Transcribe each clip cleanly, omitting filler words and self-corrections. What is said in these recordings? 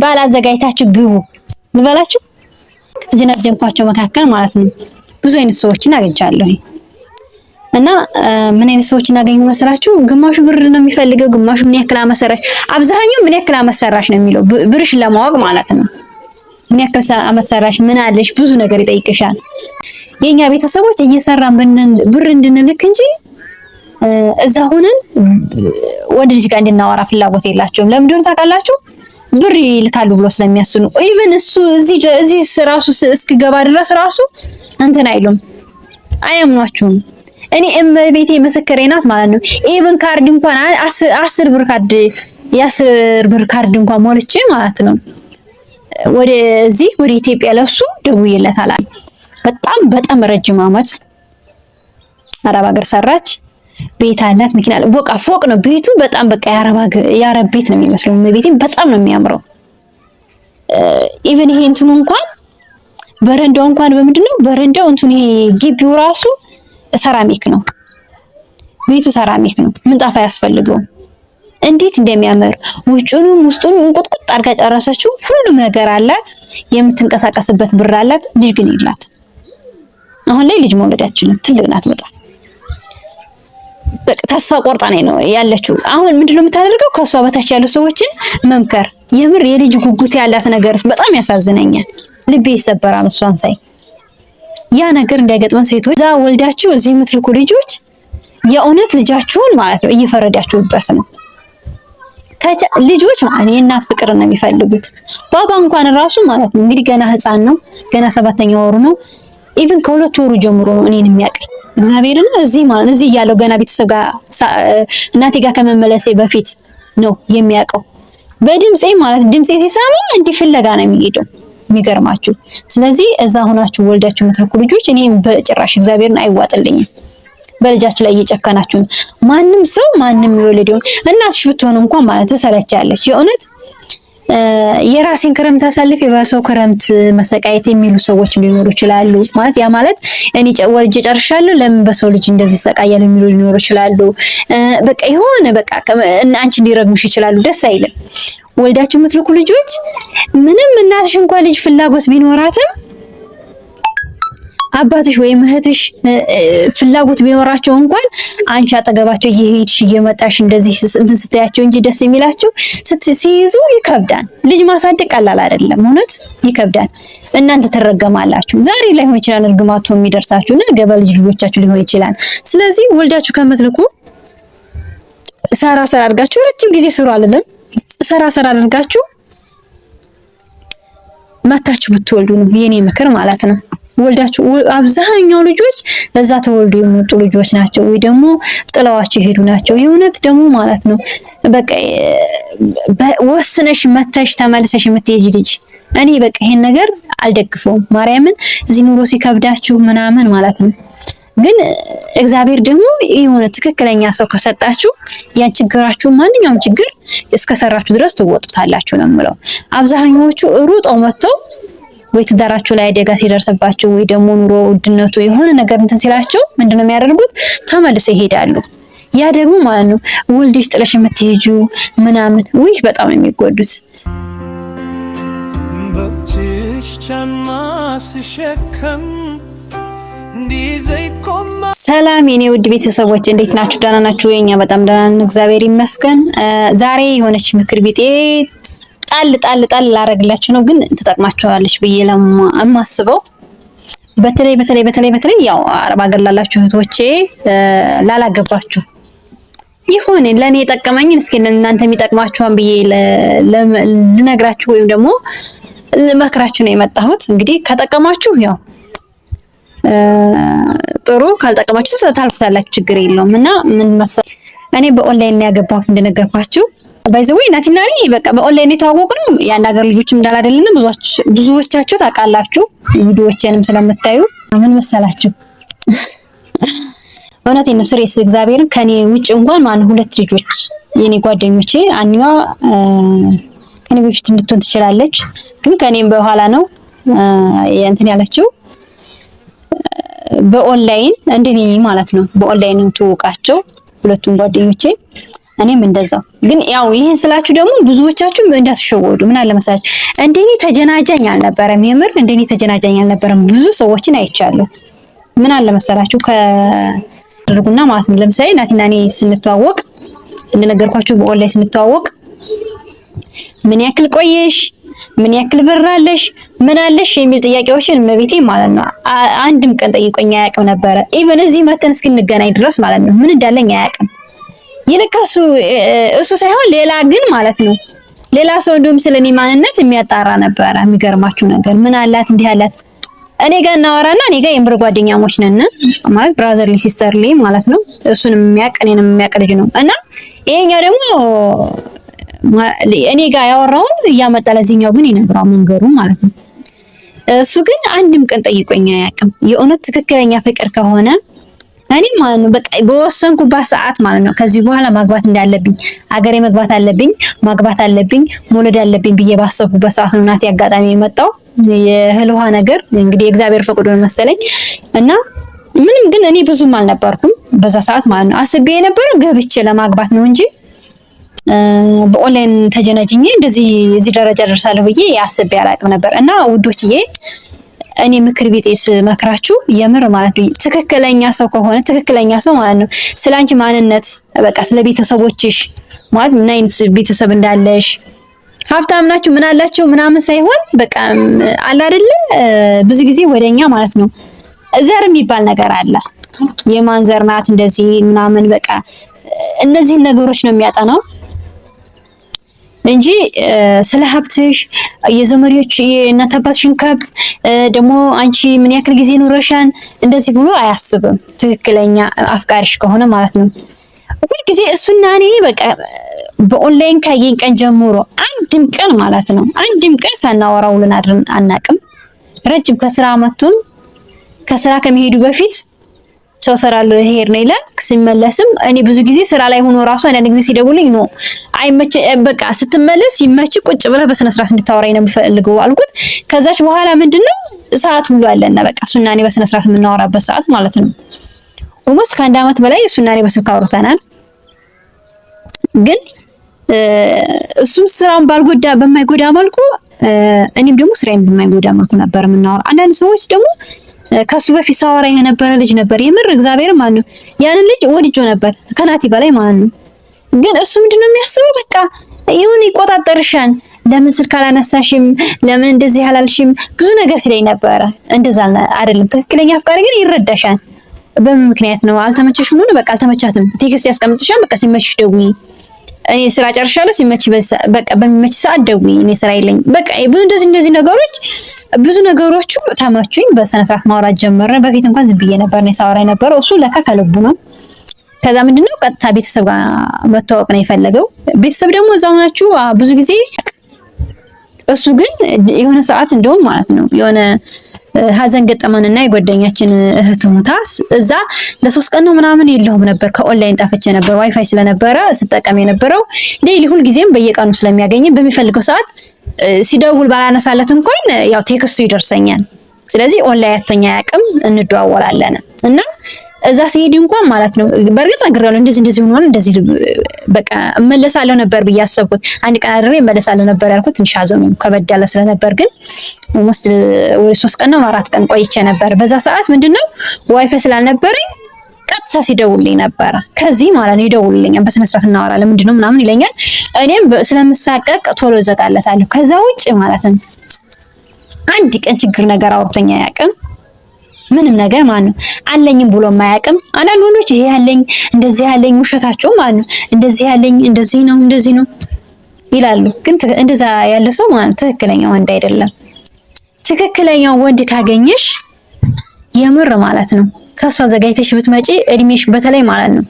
ባል አዘጋጅታችሁ ግቡ ልበላችሁ። ከተጀናጀንኳቸው መካከል ማለት ነው ብዙ አይነት ሰዎችን አግኝቻለሁ። እና ምን አይነት ሰዎችን አገኙ መሰላችሁ? ግማሹ ብር ነው የሚፈልገው፣ ግማሹ ምን ያክል አመሰራሽ፣ አብዛኛው ምን ያክል አመሰራሽ ነው የሚለው ብርሽ ለማወቅ ማለት ነው። ምን ያክል አመሰራሽ፣ ምን አለሽ፣ ብዙ ነገር ይጠይቅሻል። የኛ ቤተሰቦች እየሰራን ብር እንድንልክ እንጂ እዛ ሆነን ወንድ ልጅ ጋር እንድናወራ ፍላጎት የላቸውም። ለምን እንደሆነ ታውቃላችሁ? ብር ይልካሉ ብሎ ስለሚያስኑ even እሱ እዚህ እዚህ ራሱ እስክገባ ድረስ ራሱ እንትን አይሉም፣ አያምኗችሁም። እኔ እመቤቴ ምስክሬ ናት ማለት ነው። even ካርድ እንኳን 10 ብር ካርድ፣ የ10 ብር ካርድ እንኳን ሞልቼ ማለት ነው ወደዚህ ወደ ኢትዮጵያ ለሱ ደውዬለታል። በጣም በጣም ረጅም አመት አረብ ሀገር ሰራች። ቤት አላት፣ መኪና አለ። በቃ ፎቅ ነው ቤቱ። በጣም በቃ የአረብ ቤት ነው የሚመስለው። ቤቴም በጣም ነው የሚያምረው። Even ይሄ እንትኑ እንኳን በረንዳው እንኳን በምንድን ነው በረንዳው እንትኑ ይሄ ግቢው ራሱ ሰራሚክ ነው። ቤቱ ሰራሚክ ነው። ምንጣፍ አያስፈልገውም። እንዴት እንደሚያምር ውጩንም ውስጡንም እንቁጥቁጥ አድርጋ ጨረሰችው። ሁሉም ነገር አላት። የምትንቀሳቀስበት ብር አላት። ልጅ ግን የላት። አሁን ላይ ልጅ መውለድ አትችልም። ትልቅ ናት በጣም፣ በቃ ተስፋ ቆርጣ ነው ያለችው። አሁን ምንድነው የምታደርገው? ከሷ በታች ያሉ ሰዎችን መምከር። የምር የልጅ ጉጉት ያላት ነገር በጣም ያሳዝነኛል። ልቤ ይሰበራል እሷን ሳይ። ያ ነገር እንዳይገጥመን ሴቶች፣ እዛ ወልዳችሁ እዚህ የምትልኩ ልጆች የእውነት ልጃችሁን ማለት ነው እየፈረዳችሁበት ነው። ልጆች ማለት የእናት ፍቅር ነው የሚፈልጉት። ባባ እንኳን ራሱ ማለት ነው እንግዲህ ገና ህፃን ነው፣ ገና ሰባተኛ ወሩ ነው። Even ከ2 ወሩ ጀምሮ ነው እኔን የሚያውቀኝ፣ እግዚአብሔርን እዚህ ማለት እዚህ እያለሁ ገና ቤተሰብ ጋር እናቴ ጋር ከመመለሴ በፊት ነው የሚያውቀው። በድምጼ ማለት ድምጼ ሲሰማ እንዲህ ፍለጋ ነው የሚሄደው። የሚገርማችሁ። ስለዚህ እዛ ሆናችሁ ወልዳችሁ የምትልኩ ልጆች እኔ በጭራሽ እግዚአብሔርን አይዋጥልኝም። በልጃችሁ ላይ እየጨከናችሁ ነው። ማንም ሰው ማንም የወለደውን እናትሽ ብትሆን እንኳን ማለት ትሰለቻለች። የእውነት የራሴን ክረምት አሳልፌ በሰው ክረምት መሰቃየት የሚሉ ሰዎች ሊኖሩ ይችላሉ። ማለት ያ ማለት እኔ ወልጄ ጨርሻለሁ፣ ለምን በሰው ልጅ እንደዚህ ይሰቃያል የሚሉ ሊኖሩ ይችላሉ። በቃ የሆነ በቃ አንቺ እንዲረግሙሽ ይችላሉ። ደስ አይልም። ወልዳችሁ የምትልኩ ልጆች ምንም እናትሽ እንኳን ልጅ ፍላጎት ቢኖራትም፣ አባትሽ ወይም እህትሽ ፍላጎት ቢኖራቸው እንኳን አንቺ አጠገባቸው እየሄድሽ እየመጣሽ እንደዚህ እንትን ስትያቸው እንጂ ደስ የሚላቸው ሲይዙ ይከብዳል። ልጅ ማሳደግ ቀላል አይደለም፣ እውነት ይከብዳል። እናንተ ትረገማላችሁ። ዛሬ ላይሆን ይችላል እርግማቱ የሚደርሳችሁ፣ ነገ በልጅ ልጆቻችሁ ሊሆን ይችላል። ስለዚህ ወልዳችሁ ከምትልኩ ሰራ ሰራ አድርጋችሁ፣ ረጅም ጊዜ ስሩ አልልም፣ ሰራ ሰራ አድርጋችሁ መታችሁ ብትወልዱ ነው የኔ ምክር ማለት ነው። ወልዳችሁ አብዛኛው ልጆች እዛ ተወልዱ የመጡ ልጆች ናቸው፣ ወይ ደግሞ ጥለዋቸው የሄዱ ናቸው። የእውነት ደግሞ ማለት ነው በቃ ወስነሽ መተሽ ተመልሰሽ የምትሄጂ ልጅ እኔ በቃ ይሄን ነገር አልደግፈውም። ማርያምን እዚህ ኑሮ ሲከብዳችሁ ምናምን ማለት ነው። ግን እግዚአብሔር ደግሞ የሆነ ትክክለኛ ሰው ከሰጣችሁ ያን ችግራችሁ ማንኛውም ችግር እስከሰራችሁ ድረስ ትወጡታላችሁ ነው የምለው። አብዛኛዎቹ ሩጠው መጥተው ወይ ትዳራችሁ ላይ አደጋ ሲደርስባቸው ወይ ደግሞ ኑሮ ውድነቱ የሆነ ነገር እንትን ሲላቸው ምንድነው የሚያደርጉት? ተመልሰው ይሄዳሉ። ያ ደግሞ ማለት ነው ወልደሽ ጥለሽ የምትሄጂው ምናምን ውይ በጣም ነው የሚጎዱት። በእጅሽ ጫማ ስሸከም። ሰላም የኔ ውድ ቤተሰቦች፣ እንዴት ናችሁ? ደህና ናችሁ? የኛ በጣም ደህና ነን፣ እግዚአብሔር ይመስገን። ዛሬ የሆነች ምክር ቢጤ ጣል ጣል ጣል ላረግላችሁ ነው፣ ግን ትጠቅማችኋለች ብዬ ለማስበው በተለይ በተለይ በተለይ በተለይ ያው አረብ ሀገር ላላችሁ እህቶቼ፣ ላላገባችሁ ይሁን ለኔ የጠቀመኝን እስኪ እናንተ የሚጠቅማችኋን ብዬ ልነግራችሁ ወይም ደግሞ ልመክራችሁ ነው የመጣሁት። እንግዲህ ከጠቀማችሁ ያው ጥሩ፣ ካልጠቀማችሁ ታልፉታላችሁ፣ ችግር የለውም። እና ምን መሰለህ፣ እኔ በኦንላይን ነው ያገባሁት እንደነገርኳችሁ። By the way ናቲና እኔ በቃ በኦንላይን የተዋወቅነው፣ የአንድ ሀገር ልጆችም እንዳላደለን ብዙዎቻችሁ ታውቃላችሁ፣ ቪዲዮዎቼንም ስለምታዩ። ምን መሰላችሁ፣ እውነቴን ነው serious እግዚአብሔርን ከኔ ውጭ እንኳን ማን ሁለት ልጆች የኔ ጓደኞቼ፣ አንዷ ከኔ በፊት እንድትሆን ትችላለች፣ ግን ከኔም በኋላ ነው እንትን ያለችው በኦንላይን እንደኔ ማለት ነው። በኦንላይን ትውውቃቸው ሁለቱም ጓደኞቼ። እኔም እንደዛው። ግን ያው ይህን ስላችሁ ደግሞ ብዙዎቻችሁ እንዳትሸወዱ። ምን አለ መሰላችሁ እንደኔ ተጀናጃኝ አልነበረም። የምር እንደኔ ተጀናጃኝ አልነበረም። ብዙ ሰዎችን አይቻለሁ። ምን አለ መሰላችሁ ከድርጉና ማለት ነው። ለምሳሌ ናቲና እኔ ስንተዋወቅ እንደነገርኳችሁ በኦንላይን ስንተዋወቅ ምን ያክል ቆየሽ፣ ምን ያክል ብር አለሽ፣ ምን አለሽ የሚል ጥያቄዎችን እመቤቴ ማለት ነው አንድም ቀን ጠይቆኝ አያውቅም ነበረ። Even እዚህ መተን እስክንገናኝ ድረስ ማለት ነው ምን እንዳለኝ አያውቅም። ይልቅ እሱ ሳይሆን ሌላ ግን ማለት ነው ሌላ ሰው እንዲሁም ስለኔ ማንነት የሚያጣራ ነበረ። የሚገርማችሁ ነገር ምን አላት እንዲህ አላት እኔ ጋር እናወራና እኔ ጋር የምር ጓደኛሞች ነን ማለት brotherly sisterly ማለት ነው። እሱንም የሚያውቅ እኔንም የሚያውቅ ልጅ ነው እና ይሄኛው ደግሞ እኔ ጋር ያወራውን እያመጣ ለዚህኛው ግን ይነግረዋል መንገሩ ማለት ነው። እሱ ግን አንድም ቀን ጠይቆኝ አያውቅም። የእውነት ትክክለኛ ፍቅር ከሆነ እኔ ማለት ነው በቃ በወሰንኩባት ሰዓት ማለት ነው ከዚህ በኋላ ማግባት እንዳለብኝ አገሬ መግባት አለብኝ ማግባት አለብኝ መውለድ አለብኝ ብዬ ባሰብኩበት ሰዓት ነው ናቲ አጋጣሚ የመጣው። የእህል ውሃ ነገር እንግዲህ እግዚአብሔር ፈቅዶ መሰለኝ እና ምንም ግን እኔ ብዙም አልነበርኩም በዛ ሰዓት ማለት ነው። አስቤ የነበረው ገብቼ ለማግባት ነው እንጂ በኦንላይን ተጀነጅኜ እንደዚህ እዚህ ደረጃ ደርሳለሁ ብዬ አስቤ አላቅም ነበር። እና ውዶችዬ እኔ ምክር ቢጤ ስመክራችሁ የምር ማለት ነው ትክክለኛ ሰው ከሆነ ትክክለኛ ሰው ማለት ነው ስለ አንቺ ማንነት በቃ ስለ ቤተሰቦችሽ ማለት ምን አይነት ቤተሰብ እንዳለሽ ሀብታም ናችሁ ምን አላችሁ ምናምን ሳይሆን በቃ አለ አይደለ ብዙ ጊዜ ወደኛ ማለት ነው ዘር የሚባል ነገር አለ። የማን ዘር ናት እንደዚህ ምናምን በቃ እነዚህን ነገሮች ነው የሚያጠናው እንጂ ስለ ሀብትሽ የዘመዶች የእናት አባትሽን ከብት ደግሞ አንቺ ምን ያክል ጊዜ ኑረሻን እንደዚህ ብሎ አያስብም። ትክክለኛ አፍቃሪሽ ከሆነ ማለት ነው። ሁልጊዜ እሱና እኔ በቃ በኦንላይን ካየኝ ቀን ጀምሮ አንድም ቀን ማለት ነው አንድም ቀን ሳናወራ ውለን አድረን አናቅም። ረጅም ከስራ መጥቶም ከስራ ከመሄዱ በፊት ሰው ሰራለሁ ይሄድ ነው ይላል። ሲመለስም እኔ ብዙ ጊዜ ስራ ላይ ሆኖ ራሱ አንዳንድ ጊዜ ሲደውልኝ ነው አይመች፣ በቃ ስትመለስ ይመች፣ ቁጭ ብለህ በስነ ስርዓት እንድታወራኝ ነው የምፈልገው አልኩት። ከዛች በኋላ ምንድነው ሰዓት ሁሉ አለና በቃ እሱና እኔ በስነ ስርዓት የምናወራበት ሰዓት ማለት ነው። Almost ከአንድ አመት በላይ እሱና እኔ በስልክ አውርተናል። ግን እሱም ስራውን ባልጎዳ በማይጎዳ መልኩ እኔም ደግሞ ስራዬን በማይጎዳ መልኩ ነበር የምናወራ። አንዳንድ ሰዎች ደግሞ ከሱ በፊት ሳወራ የነበረ ልጅ ነበር። የምር እግዚአብሔር ማለት ነው ያንን ልጅ ወድጆ ነበር ከናቲ በላይ ማለት ነው። ግን እሱ ምንድነው የሚያስበው? በቃ ይሁን ይቆጣጠርሻል። ለምን ስልክ አላነሳሽም? ለምን እንደዚህ አላልሽም? ብዙ ነገር ሲለኝ ነበረ። እንደዛ አይደለም። ትክክለኛ አፍቃሪ ግን ይረዳሻል። በምን ምክንያት ነው አልተመቸሽም? ነው በቃ አልተመቻትም። Text ያስቀምጥሻል። በቃ ሲመችሽ ደውዪ፣ እኔ ስራ ጨርሻለሁ፣ ሲመች በቃ በሚመች ሰዓት ደውዪ፣ እኔ ስራ የለኝም። በቃ ብዙ እንደዚህ እንደዚህ ነገሮች ብዙ ነገሮቹ ተመቹኝ። በስነ ስርዓት ማውራት ጀመርን። በፊት እንኳን ዝም ብዬ ነበር እኔ ሳወራ የነበረው፣ እሱ ለካ ከልቡ ነው። ከዛ ምንድነው ቀጥታ ቤተሰብ ጋር መተዋወቅ ነው የፈለገው። ቤተሰብ ደግሞ እዛው ናችሁ ብዙ ጊዜ። እሱ ግን የሆነ ሰዓት እንደውም ማለት ነው የሆነ ሀዘን ገጠመንና የጓደኛችን እህት ሙታ እዛ ለሶስት ቀን ነው ምናምን የለሁም ነበር። ከኦንላይን ጠፍቼ ነበር። ዋይፋይ ስለነበረ ስጠቀም የነበረው daily ሁልጊዜም በየቀኑ ስለሚያገኝ በሚፈልገው ሰዓት ሲደውል ባላነሳለት እንኳን ያው text ኡ ይደርሰኛል። ስለዚህ ኦንላይን አጥቶኝ አያውቅም፣ እንደዋወላለን እና እዛ ሲሄድ እንኳን ማለት ነው በእርግጥ ነግሬዋለሁ። እንደዚህ እንደዚህ ሆኗል፣ እንደዚህ በቃ እመለሳለሁ ነበር ብዬ አሰብኩት። አንድ ቀን አድሬ እመለሳለሁ ነበር ያልኩት። ትንሽ ሀዘኑ ከበድ ያለ ስለነበር ግን almost ወደ 3 ቀን ነው 4 ቀን ቆይቼ ነበር። በዛ ሰዓት ምንድነው ዋይፋይ ስላልነበረኝ ቀጥታ ሲደውልልኝ ነበረ። ከዚህ ማለት ነው ይደውልልኛል፣ በስነ ስርዓት እናወራለን፣ ምንድነው ምናምን ይለኛል። እኔም ስለምሳቀቅ ቶሎ እዘጋለታለሁ። ከዛ ውጭ ማለት ነው አንድ ቀን ችግር ነገር አውርቶኝ አያውቅም። ምንም ነገር ማለት ነው አለኝም ብሎ የማያውቅም። አንዳንድ ወንዶች ይሄ ያለኝ እንደዚህ ያለኝ ውሸታቸው ማለት ነው እንደዚህ ያለኝ እንደዚህ ነው እንደዚህ ነው ይላሉ። ግን እንደዛ ያለ ሰው ማለት ትክክለኛ ወንድ አይደለም። ትክክለኛው ወንድ ካገኘሽ የምር ማለት ነው ከሷ ዘጋጅተሽ ብትመጪ እድሜሽ በተለይ ማለት ነው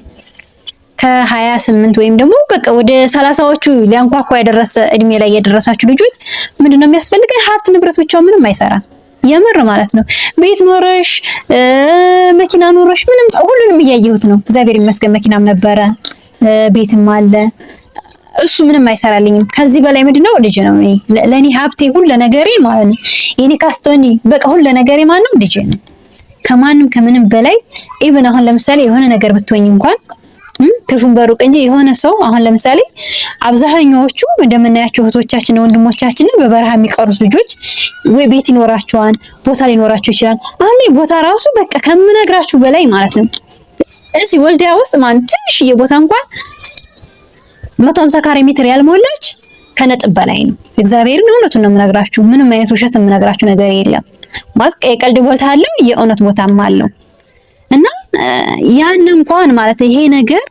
ከ28 ወይም ደግሞ በቃ ወደ 30ዎቹ ሊያንኳኳ የደረሰ እድሜ ላይ የደረሳችሁ ልጆች ምንድነው የሚያስፈልገን? ሀብት ንብረት ብቻው ምንም አይሰራም። የምር ማለት ነው። ቤት ኖረሽ መኪና ኖረሽ ምንም ሁሉንም እያየሁት ነው። እግዚአብሔር ይመስገን መኪናም ነበረ ቤትም አለ። እሱ ምንም አይሰራልኝም። ከዚህ በላይ ምንድነው ልጅ ነው ለኔ ሀብቴ፣ ሁሉ ነገሬ ማለት ነው። የኔ ካስቶኒ በቃ ሁሉ ነገሬ ማንም ልጅ ነው። ከማንም ከምንም በላይ even አሁን ለምሳሌ የሆነ ነገር ብትሆኝ እንኳን ክፉን በሩቅ እንጂ የሆነ ሰው አሁን ለምሳሌ አብዛኛዎቹ እንደምናያቸው እህቶቻችን ወንድሞቻችንን በበረሃ የሚቀሩት ልጆች ወይ ቤት ይኖራቸዋል፣ ቦታ ሊኖራቸው ይችላል። አሁን ላይ ቦታ ራሱ በቃ ከምነግራችሁ በላይ ማለት ነው። እዚህ ወልዲያ ውስጥ ማለት ትንሽዬ ቦታ እንኳን 150 ካሬ ሜትር ያልሞላች ከነጥብ በላይ ነው። እግዚአብሔርን እውነቱን ነው የምነግራችሁ። ምንም አይነት ውሸት የምነግራችሁ ነገር የለም። ማለት የቀልድ ቦታ አለው፣ የእውነት ቦታም አለው። እና ያን እንኳን ማለት ይሄ ነገር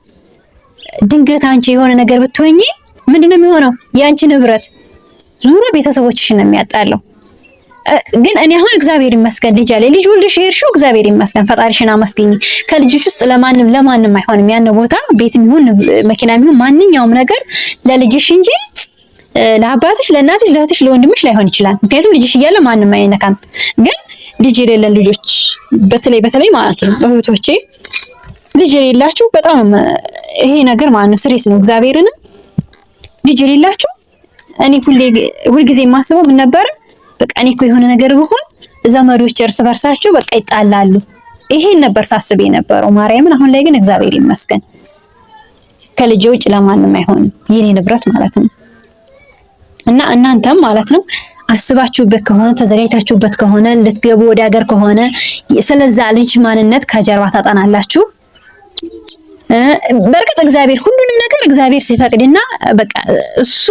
ድንገት አንቺ የሆነ ነገር ብትሆኚ ምንድነው የሚሆነው? የአንቺ ንብረት ዙሮ ቤተሰቦችሽን ነው የሚያጣለው። ግን እኔ አሁን እግዚአብሔር ይመስገን ልጅ አለ። ልጅ ወልደሽ ሄድሽው፣ እግዚአብሔር ይመስገን፣ ፈጣሪሽን አመስግኝ። ከልጅሽ ውስጥ ለማንም ለማንም አይሆንም። ያን ቦታ ቤትም ይሁን መኪናም ይሁን ማንኛውም ነገር ለልጅሽ እንጂ ለአባትሽ፣ ለእናትሽ፣ ለእህትሽ፣ ለወንድምሽ ላይሆን ይችላል። ምክንያቱም ልጅሽ እያለ ማንም አይነካም። ግን ልጅ የሌለን ልጆች በተለይ በተለይ ማለት ነው እህቶቼ ልጅ የሌላችሁ በጣም ይሄ ነገር ማለት ነው serious ነው። እግዚአብሔርን ልጅ የሌላችሁ እኔ ሁሌ ሁልጊዜ የማስበው ምን ነበረ፣ በቃ እኔ እኮ የሆነ ነገር ብሆን ዘመዶች እርስ በርሳቸው በቃ ይጣላሉ። ይሄን ነበር ሳስብ የነበረው ማርያምን። አሁን ላይ ግን እግዚአብሔር ይመስገን ከልጄ ውጭ ለማንም አይሆንም የኔ ንብረት ማለት ነው። እና እናንተም ማለት ነው አስባችሁበት ከሆነ ተዘጋጅታችሁበት ከሆነ ልትገቡ ወደ ሀገር ከሆነ ስለዛ ልጅ ማንነት ከጀርባ ታጠናላችሁ። በእርግጥ እግዚአብሔር ሁሉንም ነገር እግዚአብሔር ሲፈቅድና በቃ እሱ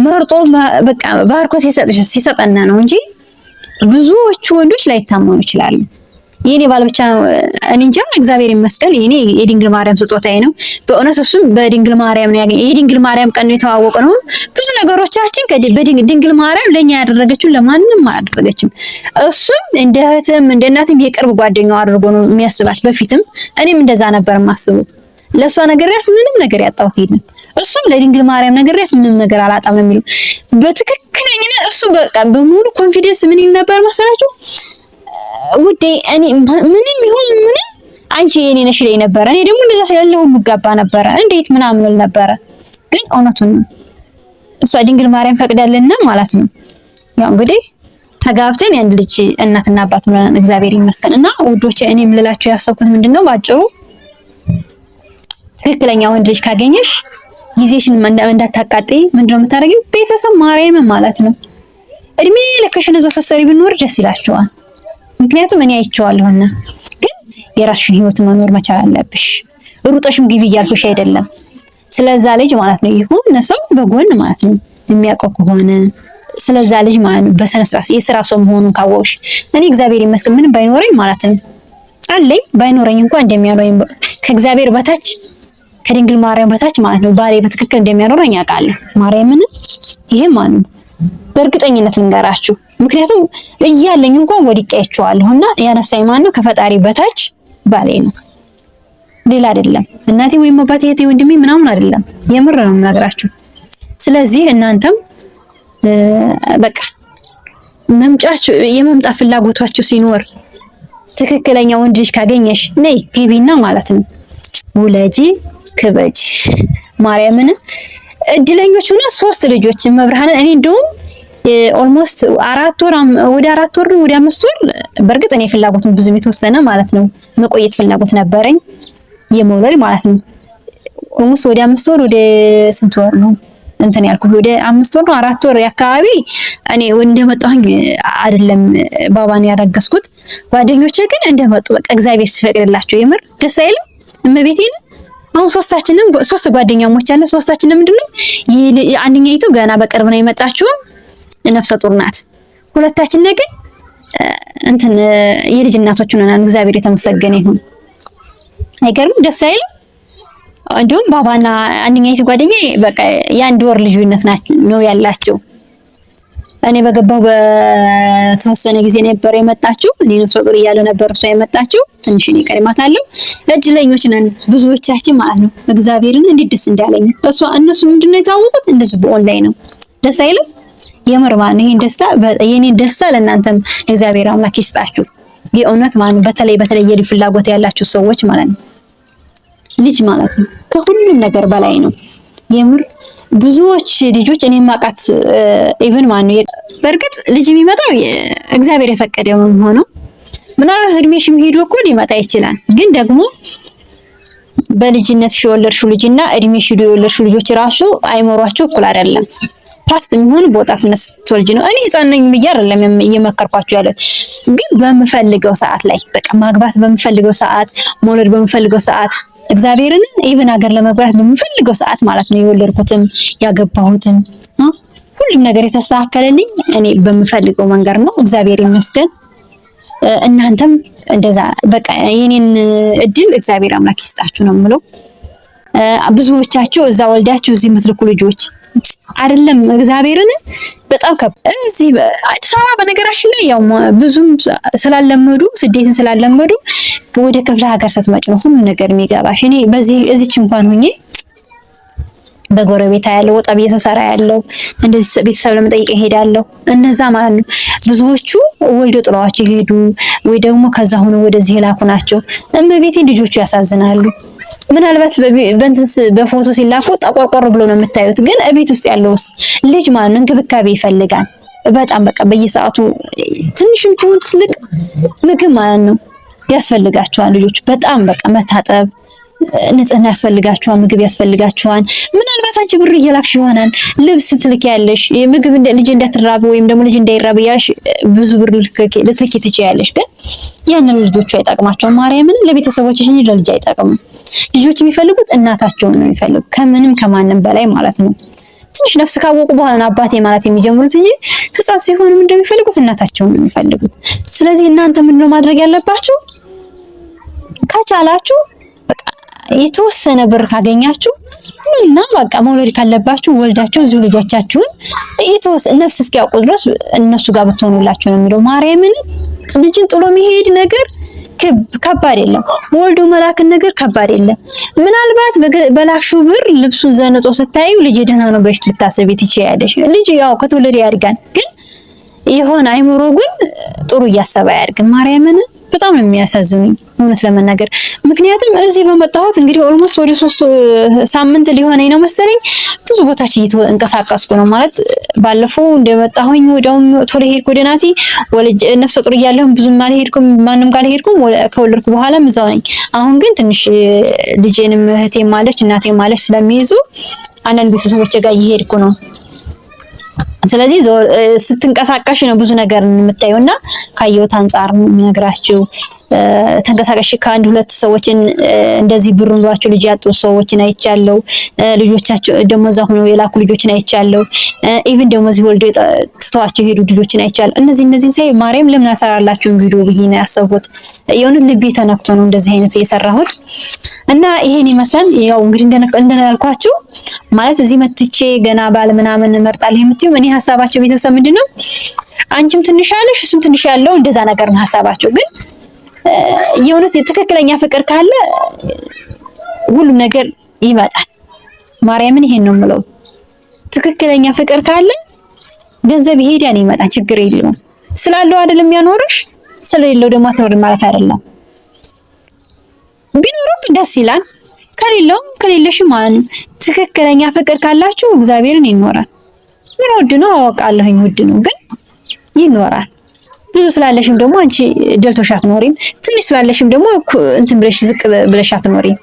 መርጦ በቃ ባርኮ ሲሰጠና ነው እንጂ ብዙዎቹ ወንዶች ላይታመኑ ይችላሉ። የኔ ባል ብቻ እኔ እንጃ፣ እግዚአብሔር ይመስገን የኔ የድንግል ማርያም ስጦታዬ ነው። በእውነት እሱም በድንግል ማርያም ነው ያገኘው። የድንግል ማርያም ቀን ነው የተዋወቀ ነው። ብዙ ነገሮቻችን ከድንግል ማርያም ለኛ ያደረገችው ለማንም አላደረገችም። እሱም እንደ እህትም እንደ እናትም የቅርብ ጓደኛው አድርጎ ነው የሚያስባት። በፊትም እኔም እንደዛ ነበር የማስበው። ለእሷ ነግሬያት ምንም ነገር ያጣሁት የለም። እሱም ለድንግል ማርያም ነግሬያት ምንም ነገር አላጣም ነው የሚለው። በትክክለኝነት እሱ በቃ በሙሉ confidence ምን ይል ነበር መሰላችሁ? ውዴ እኔ ምንም ይሁን ምንም አንቺ የኔ ነሽ ይለኝ ነበረ። እኔ ደግሞ እንደዛ ስላለ ሁሉ ጋባ ነበረ። እንዴት ምናምን እል ነበረ። ግን እውነቱን ነው። እሷ ድንግል ማርያም ፈቅዳልና ማለት ነው። ያው እንግዲህ ተጋብተን የአንድ ልጅ እናትና አባት ሆነን እግዚአብሔር ይመስገን። እና ውዶቼ እኔም ልላችሁ ያሰብኩት ምንድነው ባጭሩ ትክክለኛ ወንድ ልጅ ካገኘሽ ጊዜሽን እንዳታቃጥይ ምንድነው የምታደርጊው? ቤተሰብ ማርያምን ማለት ነው። እድሜ ልክሽን እዛው ስትሰሪ ብንኖር ደስ ይላቸዋል። ምክንያቱም እኔ አይቼዋለሁና። ግን የራስሽን ህይወት መኖር መቻል አለብሽ። ሩጠሽም ግቢ እያልኩሽ አይደለም። ስለዛ ልጅ ማለት ነው ይሁን ሰው በጎን ማለት ነው የሚያውቀው ከሆነ ስለዛ ልጅ ማለት ነው በስነ ስርዓት የስራ ሰው መሆኑን ካወቅሽ፣ እኔ እግዚአብሔር ይመስገን ምንም ባይኖረኝ ማለት ነው አለኝ ባይኖረኝ እንኳን እንደሚያኖረኝ ከእግዚአብሔር በታች ከድንግል ማርያም በታች ማለት ነው ባሌ በትክክል እንደሚያኖረኝ አውቃለሁ። ማርያምን ይሄ ማለት ነው በእርግጠኝነት ልንገራችሁ። ምክንያቱም እያለኝ እንኳን ወድቄ አይቼዋለሁና ያነሳኝ ማን ነው? ከፈጣሪ በታች ባሌ ነው፣ ሌላ አይደለም። እናቴ ወይም አባቴ፣ እህቴ፣ ወንድሜ ምናምን አይደለም። የምር ነው የምነግራችሁ። ስለዚህ እናንተም በቃ መምጫችሁ የመምጣት ፍላጎታችሁ ሲኖር ትክክለኛ ወንድ ልጅ ካገኘሽ ነይ ግቢና ማለት ነው ውለጂ ክበጂ። ማርያምን እድለኞች ሆነ ሶስት ልጆች መብርሃንን እኔ እንደውም almost 4 ወር ወደ 4 ወር ወደ 5 ወር፣ በእርግጥ እኔ ፍላጎቱን ብዙም የተወሰነ ማለት ነው መቆየት ፍላጎት ነበረኝ የመውለድ ማለት ነው። Almost ወደ 5 ወር ወደ ስንት ወር ነው እንትን ያልኩት ወደ 5 ወር ነው 4 ወር አካባቢ እኔ እንደመጣሁኝ አይደለም ባባን ያረገዝኩት። ጓደኞቼ ግን እንደመጡ በቃ እግዚአብሔር ሲፈቅድላቸው የምር ደስ አይልም? እመቤቴን አሁን ሶስታችንም ሶስት ጓደኛሞች አለ። ሶስታችንም ምንድነው አንደኛይቱ ገና በቅርብ ነው የመጣችው ነፍሰ ጡር ናት። ሁለታችን ግን እንትን የልጅ እናቶች ሆነናል። እግዚአብሔር የተመሰገነ ይሁን። አይገርምም? ደስ አይልም? እንዲሁም ባባና አንደኛይቱ ጓደኛዬ በቃ የአንድ ወር ልዩነት ነው ያላቸው። እኔ በገባሁ በተወሰነ ጊዜ ነበር የመጣችው። እኔ ነፍሰ ጡር እያለሁ ነበር እሷ የመጣችው። ትንሽ እኔ ቀድማታለሁ። እድለኞች ነን ብዙዎቻችን ማለት ነው። እግዚአብሔርን እንዴት ደስ እንዳለኝ። እሷ እነሱ ምንድነው የታወቁት እንደዚህ በኦንላይን ነው። ደስ አይልም? የምር ማለት ነው። ይሄን ደስታ የኔን ደስታ ለእናንተም እግዚአብሔር አምላክ ይስጣችሁ። የእውነት ማለት ነው። በተለይ በተለይ የልጅ ፍላጎት ያላችሁ ሰዎች ማለት ነው። ልጅ ማለት ነው ከሁሉም ነገር በላይ ነው። የምር ብዙዎች ልጆች እኔ ማቃት even ማለት ነው። በእርግጥ ልጅ የሚመጣው እግዚአብሔር የፈቀደው ነው የሚሆነው። ምናልባት እድሜሽም ሄዶ እኮ ሊመጣ ይችላል። ግን ደግሞ በልጅነት የወለድሽው ልጅና እድሜሽ ሂዶ የወለድሽው ልጆች ራሱ አይምሯቸው እኩል አይደለም። past የሚሆን በወጣትነት ስትወልጂ ነው። እኔ ህፃን ነኝ ብዬ አይደለም እየመከርኳችሁ ያለት፣ ግን በምፈልገው ሰዓት ላይ በቃ ማግባት በምፈልገው ሰዓት፣ መውለድ በምፈልገው ሰዓት፣ እግዚአብሔርን even ሀገር ለመግባት በምፈልገው ሰዓት ማለት ነው የወለድኩትም ያገባሁትም ሁሉም ነገር የተስተካከለልኝ እኔ በምፈልገው መንገድ ነው። እግዚአብሔር ይመስገን። እናንተም እንደዛ በቃ የኔን እድል እግዚአብሔር አምላክ ይስጣችሁ ነው የምለው። ብዙዎቻችሁ እዛ ወልዳችሁ እዚህ የምትልኩ ልጆች አይደለም እግዚአብሔርን በጣም እዚህ አዲስ አበባ በነገራችን ላይ ያው ብዙም ስላለመዱ፣ ስደትን ስላለመዱ ወደ ክፍለ ሀገር ስትመጪ ነው ሁሉ ነገር የሚገባሽ። እኔ በዚህ እዚች እንኳን ሁኜ በጎረቤታ ያለው ወጣ ብዬ ስሰራ ያለው እንደዚህ ቤተሰብ ለመጠየቅ እሄዳለሁ። እነዛ ማለት ነው ብዙዎቹ ወልዶ ጥለዋቸው የሄዱ ወይ ደግሞ ከዛ ሆኖ ወደዚህ የላኩ ናቸው። እመቤቴን ልጆቹ ያሳዝናሉ። ምናልባት በእንትንስ በፎቶ ሲላኩ ጠቆርቆር ብሎ ነው የምታዩት፣ ግን እቤት ውስጥ ያለውስ ልጅ ማለት ነው እንክብካቤ ይፈልጋል። በጣም በቃ በየሰዓቱ ትንሽም ትሁን ትልቅ ምግብ ማለት ነው ያስፈልጋቸዋል ልጆች። በጣም በቃ መታጠብ፣ ንጽህና ያስፈልጋቸዋል፣ ምግብ ያስፈልጋቸዋል። ምናልባት አንቺ ብር እየላክሽ ይሆናል፣ ልብስ ትልኪያለሽ፣ ምግብ ልጅ እንዳትራብ ወይም ደግሞ ልጅ እንዳይራብ እያልሽ ብዙ ብር ልትልኪ ትችያለሽ። ግን ያንን ልጆቹ አይጠቅማቸውም። ማርያምን ለቤተሰቦችሽ እንጂ ለልጅ አይጠቅምም። ልጆች የሚፈልጉት እናታቸውን ነው የሚፈልጉት ከምንም ከማንም በላይ ማለት ነው። ትንሽ ነፍስ ካወቁ በኋላ አባቴ ማለት የሚጀምሩት እንጂ ሕፃን ሲሆኑ እንደሚፈልጉት እናታቸውን ነው የሚፈልጉት። ስለዚህ እናንተ ምንድነው ማድረግ ያለባችሁ? ከቻላችሁ በቃ የተወሰነ ብር ካገኛችሁ እና በቃ መውለድ ካለባችሁ ወልዳችሁ እዚሁ ልጆቻችሁን የተወሰነ ነፍስ እስኪያውቁ ድረስ እነሱ ጋር ብትሆኑላችሁ ነው የሚለው። ማርያምን ልጅን ጥሎ መሄድ ነገር ከባድ የለም። ወልዶ መላክን ነገር ከባድ የለም። ምናልባት በላክሹ ብር ልብሱን ዘንጦ ስታዩ ልጅ ደህና ነው ብለሽ ልታስቢ ትችያለሽ። ልጅ ያው ከተወለደ ያድጋል፣ ግን የሆነ አይምሮ ግን ጥሩ እያሰበ አያድግም። ማርያምን በጣም ነው የሚያሳዝኑኝ እውነት ለመናገር፣ ምክንያቱም እዚህ በመጣሁት እንግዲህ almost ወደ 3 ሳምንት ሊሆነኝ ነው መሰለኝ ብዙ ቦታች እየተንቀሳቀስኩ ነው ማለት። ባለፈው እንደመጣሁኝ ወዲያውም ቶሎ ሄድኩ ወደ ናቲ። ወልጅ ነፍሰ ጡር እያለሁም ብዙም አልሄድኩም፣ ማንም ጋር አልሄድኩም። ከወለድኩ በኋላም እዛው ነኝ። አሁን ግን ትንሽ ልጄንም እህቴም አለች እናቴም አለች ስለሚይዙ አንዳንድ ቤተሰቦቼ ጋር እየሄድኩ ነው። ስለዚህ ስትንቀሳቀሽ ነው ብዙ ነገር የምታየውና ካየሁት አንጻር የምነግራችሁ። ተንቀሳቀሽ ከአንድ ሁለት ሰዎችን እንደዚህ ብር ኑሯቸው ልጅ ያጡ ሰዎችን አይቻለሁ። ልጆቻቸው ደግሞ እዛ ሆነው የላኩ ልጆችን አይቻለሁ። Even ደግሞ እዚህ ወልዶ ትተዋቸው የሄዱ ልጆችን አይቻለሁ። እነዚህን ሳይ ማርያም ለምን አሰራላችሁን ቪዲዮ ብዬ ነው ያሰብኩት። የእውነት ልቤ ተነክቶ ነው እንደዚህ አይነት የሰራሁት እና ይሄን ይመስላል። ያው እንግዲህ እንደነልኳችሁ ማለት እዚህ መጥቼ ገና ባል ምናምን እመርጣለሁ የምትይው እኔ ሀሳባቸው ቤተሰብ ምንድነው አንቺም ትንሽ ያለሽ እሱም ትንሽ ያለው እንደዛ ነገር ነው ሀሳባቸው። ግን የእውነት ትክክለኛ ፍቅር ካለ ሁሉም ነገር ይመጣል። ማርያምን ይሄን ነው የምለው። ትክክለኛ ፍቅር ካለ ገንዘብ ይሄዳል ይመጣል፣ ችግር የለውም። ስላለው አይደለም ያኖርሽ፣ ስለሌለው ደግሞ አትኖርም ማለት አይደለም። ቢኖርም ደስ ይላል፣ ከሌለውም ከሌለሽም ማለት ነው። ትክክለኛ ፍቅር ካላችሁ እግዚአብሔርን ይኖራል። ምን ውድ ነው አወቃለሁኝ፣ ውድ ነው ግን ይኖራል። ብዙ ስላለሽም ደግሞ አንቺ ደልቶሽ አትኖሪም። ትንሽ ስላለሽም ደግሞ እንትን ብለሽ ዝቅ ብለሽ አትኖሪም።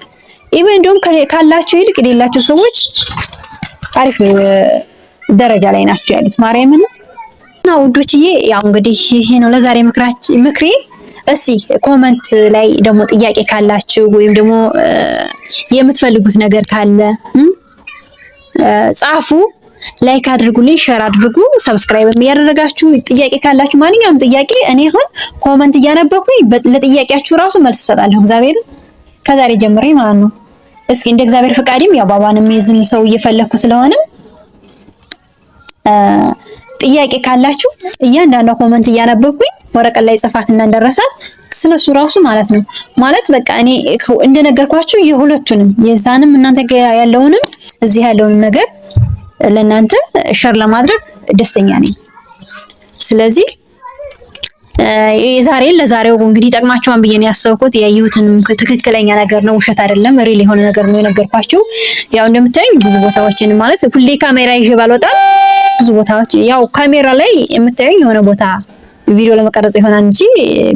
Even እንደውም ካላቸው ይልቅ የሌላቸው ሰዎች አሪፍ ደረጃ ላይ ናቸው ያሉት ማርያምን። እና ውዶችዬ ያው እንግዲህ ይሄ ነው ለዛሬ ምክሬ። እስቲ comment ላይ ደግሞ ጥያቄ ካላችሁ ወይም ደግሞ የምትፈልጉት ነገር ካለ ጻፉ። Like አድርጉልኝ፣ share አድርጉ፣ subscribe እያደረጋችሁ ጥያቄ ካላችሁ ማንኛውም ጥያቄ እኔ አሁን comment እያነበብኩኝ ለጥያቄያችሁ ራሱ መልስ እሰጣለሁ። እግዚአብሔር ከዛሬ ጀምሬ ማለት ነው። እስኪ እንደ እግዚአብሔር ፈቃድም ያው ባባንም የሚይዝም ሰው እየፈለኩ ስለሆነ ጥያቄ ካላችሁ እያንዳንዷ comment እያነበብኩኝ ወረቀት ላይ ጽፋትና እንደረሳት ስለሱ ራሱ ማለት ነው። ማለት በቃ እኔ እንደነገርኳችሁ የሁለቱንም የዛንም እናንተ ያለውንም እዚህ ያለውንም ነገር ለእናንተ share ለማድረግ ደስተኛ ነኝ። ስለዚህ የዛሬን ለዛሬው እንግዲህ ይጠቅማችኋል ብዬ ነው ያሰብኩት። ያየሁትን ትክክለኛ ነገር ነው፣ ውሸት አይደለም። Real የሆነ ነገር ነው የነገርኳችሁ። ያው እንደምታዩኝ ብዙ ቦታዎችን ማለት ሁሌ ካሜራ ይዤ ባልወጣም ብዙ ቦታዎች ያው ካሜራ ላይ የምታዩኝ የሆነ ቦታ ቪዲዮ ለመቀረጽ ይሆናል እንጂ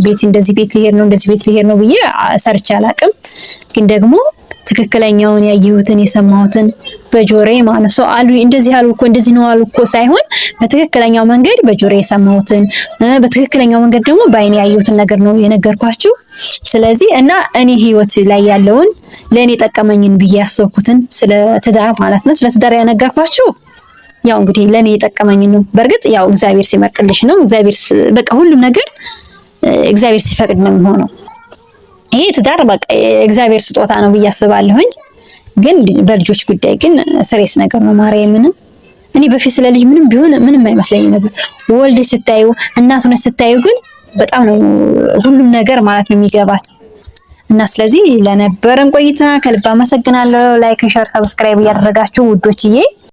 ቤት እንደዚህ ቤት ሊሄድ ነው እንደዚህ ቤት ሊሄድ ነው ብዬ ሰርቼ አላቅም። ግን ደግሞ ትክክለኛውን ያየሁትን የሰማሁትን በጆሮዬ ማለት ሰው አሉ እንደዚህ አሉ እኮ እንደዚህ ነው አሉ እኮ ሳይሆን በትክክለኛው መንገድ በጆሮዬ የሰማሁትን በትክክለኛው መንገድ ደግሞ በአይኔ ያየሁትን ነገር ነው የነገርኳችሁ። ስለዚህ እና እኔ ህይወት ላይ ያለውን ለእኔ ጠቀመኝን ብዬ ያሰብኩትን ስለ ትዳር ማለት ነው፣ ስለ ትዳር ያነገርኳችሁ ያው እንግዲህ ለእኔ የጠቀመኝ ነው። በእርግጥ ያው እግዚአብሔር ሲመርጥልሽ ነው። እግዚአብሔር በቃ ሁሉም ነገር እግዚአብሔር ሲፈቅድ ነው የሚሆነው። ይሄ ትዳር በቃ የእግዚአብሔር ስጦታ ነው ብዬ አስባለሁኝ። ግን በልጆች ጉዳይ ግን serious ነገር ነው። ማርያምንም እኔ በፊት ስለ ልጅ ምንም ቢሆን ምንም አይመስለኝም ነበር። ወልድ ስታዩ፣ እናት ሆነሽ ስታዩ ግን በጣም ነው ሁሉም ነገር ማለት ነው የሚገባል። እና ስለዚህ ለነበረን ቆይታ ከልብ አመሰግናለሁ። Like፣ share፣ subscribe እያደረጋችሁ ውዶችዬ።